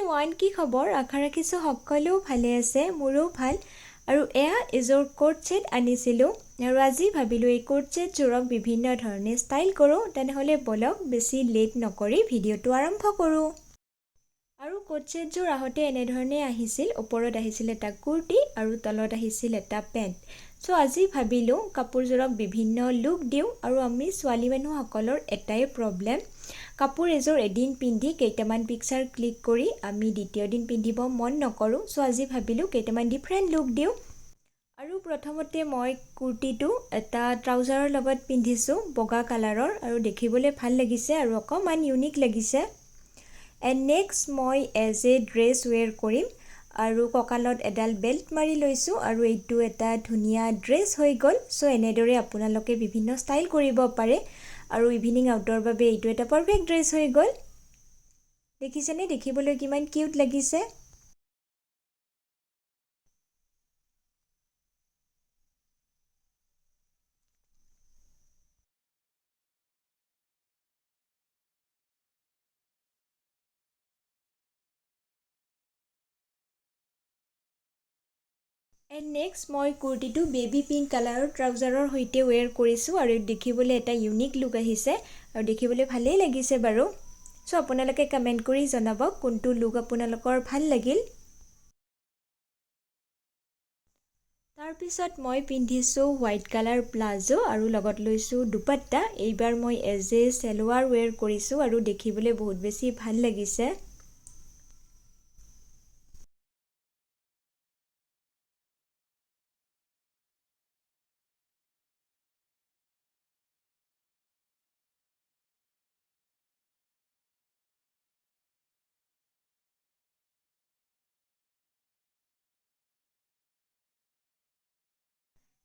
One, কি খবৰ? আশা ৰাখিছোঁ সকলো ভালে আছে। মোৰো ভাল। আৰু এয়া এযোৰ কোট ছেট আনিছিলোঁ আৰু আজি ভাবিলোঁ এই কোট ছেটযোৰক বিভিন্ন ধৰণে ষ্টাইল কৰোঁ। তেনেহ'লে ব'লক, বেছি লেট নকৰি ভিডিঅ'টো আৰম্ভ কৰোঁ। আৰু কোট ছেটযোৰ আহোঁতে এনেধৰণে আহিছিল। ওপৰত আহিছিল এটা কুৰ্তি আৰু তলত আহিছিল এটা পেণ্ট। চ' আজি ভাবিলোঁ কাপোৰযোৰক বিভিন্ন লুক দিওঁ। আৰু আমি ছোৱালী মানুহসকলৰ এটাই প্ৰব্লেম, কাপোৰ এযোৰ এদিন পিন্ধি কেইটামান পিকচাৰ ক্লিক কৰি আমি দ্বিতীয় দিন পিন্ধিব মন নকৰোঁ। চ' আজি ভাবিলোঁ কেইটামান ডিফাৰেণ্ট লুক দিওঁ। আৰু প্ৰথমতে মই কুৰ্তিটো এটা ট্ৰাউজাৰৰ লগত পিন্ধিছোঁ, বগা কালাৰৰ, আৰু দেখিবলৈ ভাল লাগিছে আৰু অকণমান ইউনিক লাগিছে। এণ্ড নেক্সট মই এজ এ ড্ৰেছ ৱেৰ কৰিম আৰু কঁকালত এডাল বেল্ট মাৰি লৈছোঁ আৰু এইটো এটা ধুনীয়া ড্ৰেছ হৈ গ'ল। চ' এনেদৰে আপোনালোকে বিভিন্ন ষ্টাইল কৰিব পাৰে আৰু ইভিনিং আউটৰ বাবে এইটো এটা পাৰফেক্ট ড্ৰেছ হৈ গ'ল। দেখিছেনে, দেখিবলৈ কিমান কিউট লাগিছে? এণ্ড নেক্সট মই কুৰ্তিটো বেবী পিংক কালাৰৰ ট্ৰাউজাৰৰ সৈতে ৱেৰ কৰিছোঁ আৰু দেখিবলৈ এটা ইউনিক লুক আহিছে আৰু দেখিবলৈ ভালেই লাগিছে বাৰু। চ' আপোনালোকে কমেণ্ট কৰি জনাব কোনটো লুক আপোনালোকৰ ভাল লাগিল। তাৰপিছত মই পিন্ধিছোঁ হোৱাইট কালাৰ প্লাজো আৰু লগত লৈছোঁ দুপাট্টা। এইবাৰ মই এজ এ চেলোৱাৰ ৱেৰ কৰিছোঁ আৰু দেখিবলৈ বহুত বেছি ভাল লাগিছে।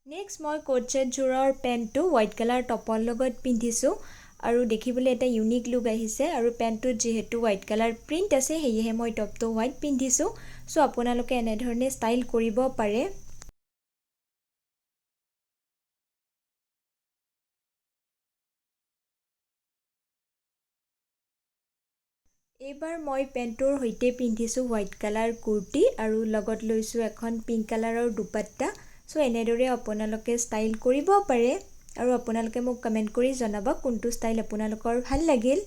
নেক্সট মই কোট ছেটযোৰৰ পেণ্টটো হোৱাইট কালাৰ টপৰ লগত পিন্ধিছোঁ আৰু দেখিবলৈ এটা ইউনিক লুক আহিছে। আৰু পেণ্টটোত যিহেতু হোৱাইট কালাৰ প্ৰিণ্ট আছে, সেয়েহে মই টপটো হোৱাইট পিন্ধিছোঁ। চ' আপোনালোকে এনেধৰণে ষ্টাইল কৰিব পাৰে। এইবাৰ মই পেণ্টটোৰ সৈতে পিন্ধিছোঁ হোৱাইট কালাৰ কুৰ্তি আৰু লগত লৈছোঁ এখন পিংক কালাৰৰ দুপাট্টা। চ' এনেদৰে আপোনালোকে ষ্টাইল কৰিব পাৰে আৰু আপোনালোকে মোক কমেণ্ট কৰি জনাব কোনটো ষ্টাইল আপোনালোকৰ ভাল লাগিল।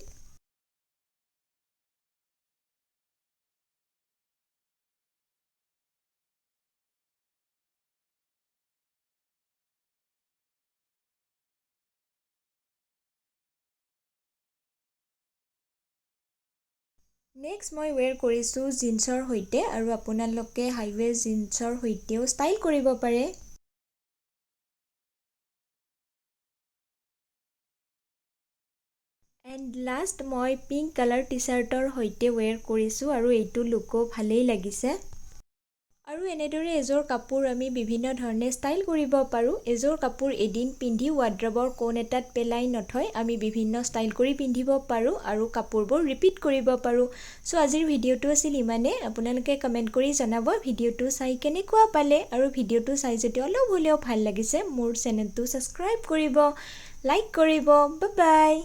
নেক্সট মই ৱেৰ কৰিছোঁ জিন্সৰ সৈতে আৰু আপোনালোকে হাইৱে জিন্সৰ সৈতেও ষ্টাইল কৰিব পাৰে। এণ্ড লাষ্ট মই পিংক কালাৰ টি চাৰ্টৰ সৈতে ৱেৰ কৰিছোঁ আৰু এইটো লুকো ভালেই লাগিছে। আৰু এনেদৰে এযোৰ কাপোৰ আমি বিভিন্ন ধৰণে ষ্টাইল কৰিব পাৰোঁ। এযোৰ কাপোৰ এদিন পিন্ধি ৱাৰ্ড্ৰবৰ কোণ এটাত পেলাই নথৈ আমি বিভিন্ন ষ্টাইল কৰি পিন্ধিব পাৰোঁ আৰু কাপোৰবোৰ ৰিপিট কৰিব পাৰোঁ। চ' আজিৰ ভিডিঅ'টো আছিল ইমানে। আপোনালোকে কমেণ্ট কৰি জনাব ভিডিঅ'টো চাই কেনেকুৱা পালে আৰু ভিডিঅ'টো চাই যদি অলপ হ'লেও ভাল লাগিছে, মোৰ চেনেলটো ছাবস্ক্ৰাইব কৰিব, লাইক কৰিব। Bye bye.